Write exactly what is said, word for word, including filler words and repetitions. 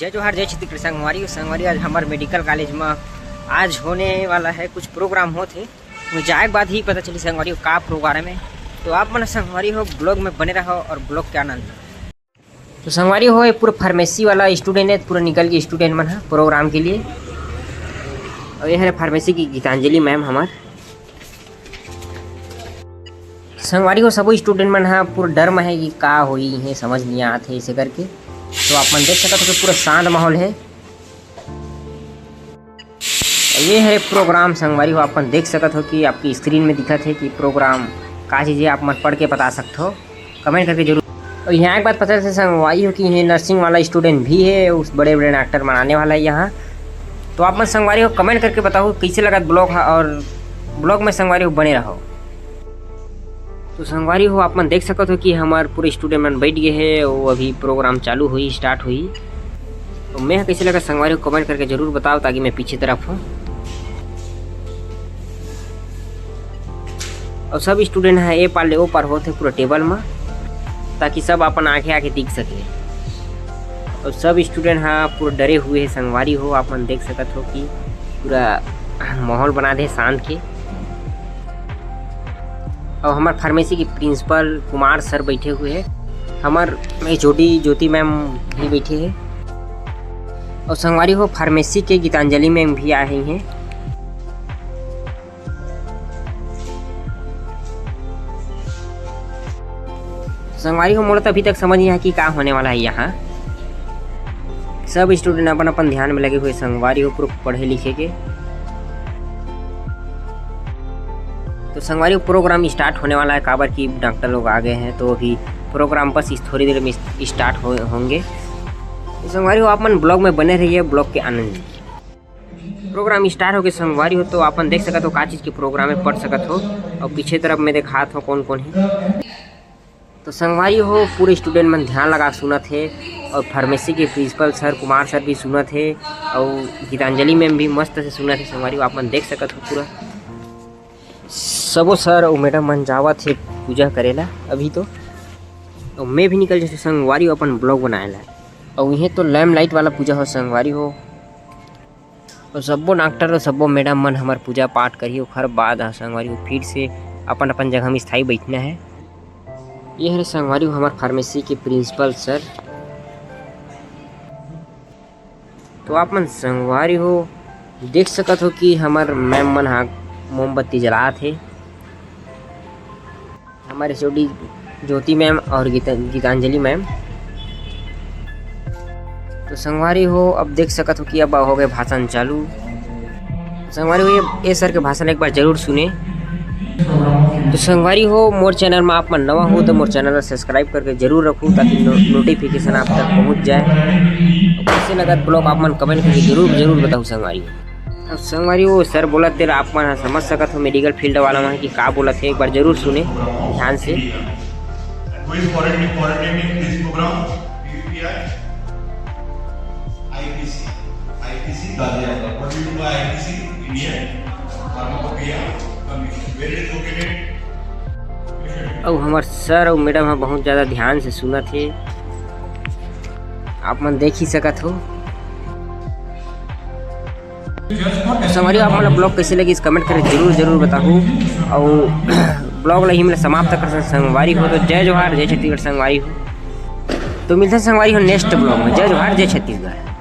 जय जोहार, जय छत्तीसगढ़ संगवारी हो। संगवारी, आज हमर मेडिकल कॉलेज में आज होने वाला है कुछ प्रोग्राम होत हे। वो जाए के बाद ही पता चली संगवारी हो का प्रोग्राम है। तो आप मन संगवारी हो ब्लॉग में बने रहो और ब्लॉग के आनंद लो। तो संगवारी हो, ये पूरा फार्मेसी वाला स्टूडेंट है, पूरा निकल के स्टूडेंट मन है प्रोग्राम के लिए। और ये है फार्मेसी की गीतांजलि मैम हमार। संगवारी हो, सबो स्टूडेंट मन ह पूरा डर म हे कि का होई, हे समझ नहीं आत हे, इसे करके। तो आप मन देख सकत हो कि पूरा शांत माहौल हे। और ये हरे प्रोग्राम संगवारी हो, आप मन देख सकत हो कि आपकी स्क्रीन में दिखत हे कि प्रोग्राम का चीज हे, आप मन पढ़ के बता सकत हो, कमेंट करके जरूर। और यहाँ एक बात पता चलथे संगवारी हो कि ये नर्सिंग वाला स्टूडेंट भी है, उस बड़े बड़े डॉक्टर बनाने वाला है यहाँ। तो आप मन संगवारी हो कमेंट करके बताओ कैसे लगत ब्लॉग ह, और ब्लॉग में संगवारी हो बने रहो। तो संगवारी हो, आप मन देख सकत हो कि हमार पूरे स्टूडेंट मन बैठ गए हैं, वो अभी प्रोग्राम चालू हुई, स्टार्ट हुई। तो मैं कैसे लगा संगवारी हो कमेंट करके जरूर बताओ, ताकि मैं पीछे तरफ हूँ। और सब स्टूडेंट है ए पार ले ओ पार होत हे पूरा टेबल में, ताकि सब अपन आगे आगे दिख सके। और सब स्टूडेंट हा पूरा डरे हुए है संगवारी हो, आप मन देख सकत हो कि पूरा माहौल बना दे शांत के। और हमार फार्मेसी के प्रिंसिपल कुमार सर बैठे हुए हैं, हमार एचओडी ज्योति मैम भी बैठे हैं, और संगवारी हो फार्मेसी के गीतांजलि मैम भी आए हुए हैं। संगवारी हो, मोला तो अभी तक समझ नहीं आया कि का होने वाला है यहाँ। सब स्टूडेंट अपन अपन ध्यान में लगे हुए संगवारी हो, पूरा पढ़े लिखे के। तो संगवारी हो, प्रोग्राम स्टार्ट होने वाला है, काबर कि डॉक्टर लोग आ गए हैं, तो अभी प्रोग्राम बस इस थोड़ी देर में स्टार्ट हो, होंगे। तो संगवारी हो, आप मन ब्लॉग में बने रहिए, ब्लॉग के आनंद लीजिए। प्रोग्राम स्टार्ट हो गए संगवारी हो, तो आप मन देख सकत हो का चीज के प्रोग्राम में पढ़ सकत हो, और पीछे तरफ में दिखात हो कौन कौन है। तो संगवारी हो, पूरे स्टूडेंट मन ध्यान लगा सुनत हे, और फार्मेसी के प्रिंसिपल सर कुमार सर भी सुनत हे, और गीतांजलि मैम भी मस्त से सुनत हे। संगवारी हो, आप मन देख सकत हो पूरा सबो सर और मैडम मन जावत हे पूजा करेला अभी तो। और मैं भी निकल जाते संगवारी हो अपन ब्लॉग बनाए ला। और इहे तो लैम्प लाइट वाला पूजा हो संगवारी हो। और सब्बो डॉक्टर और सब्बो मैडम मन हमर पूजा पाठ करही, ओखर बाद ह संगवारी हो फिर से अपन अपन जगह में स्थायी बैठना है। ये हरे संगवारी हो हमर फार्मेसी के प्रिंसिपल सर। तो आप मन संगवारी हो देख सकत हो कि हमर मैम मन हा मोमबत्ती जलात हे। हमारे एचओडी ज्योति मैम और गीता-, गीतांजलि मैम। तो संगवारी हो, अब देख सकत हो कि अब हो गए भाषण चालू। संगवारी हो, ये, ये सर के भाषण एक बार जरूर सुने। तो संगवारी हो, मोर चैनल में आप मन नवा हो तो मोर चैनल ला सब्सक्राइब करके जरूर रखू, ताकि नो-, नोटिफिकेशन आप तक पहुंच जाए। और कैसे लगत ब्लॉग आप मन कमेंट करके जरूर, जरूर बताओ संगवारी हो। अब संगवारी हो, सर बोलत तेर आप मन ह समझ सकत हो मेडिकल फील्ड वाला मन कि का बोलत हे, एक बार जरूर सुने ध्यान से। Who is coordinating, coordinating this program? PvPI, IPC, IPC Ghaziabad. What do you do by IPC? Indian Pharmacopoeia Commission. Where it is located? अउ हमर सर अउ मैडम ह बहुत ज्यादा ध्यान से सुनत हे, आप मन देख ही सकत हो। संगवारी हो, आप मन ला ब्लॉग कैसे लगिस, कमेंट करके जरूर, जरूर बताहू। अउ ब्लॉग ला ही मैं समाप्त कर सकत संगवारी हो। तो जय जोहार, जय छत्तीसगढ़ संगवारी हो। तो मिलते हैं संगवारी हो नेक्स्ट ब्लॉग में। जय जोहार, जय छत्तीसगढ़।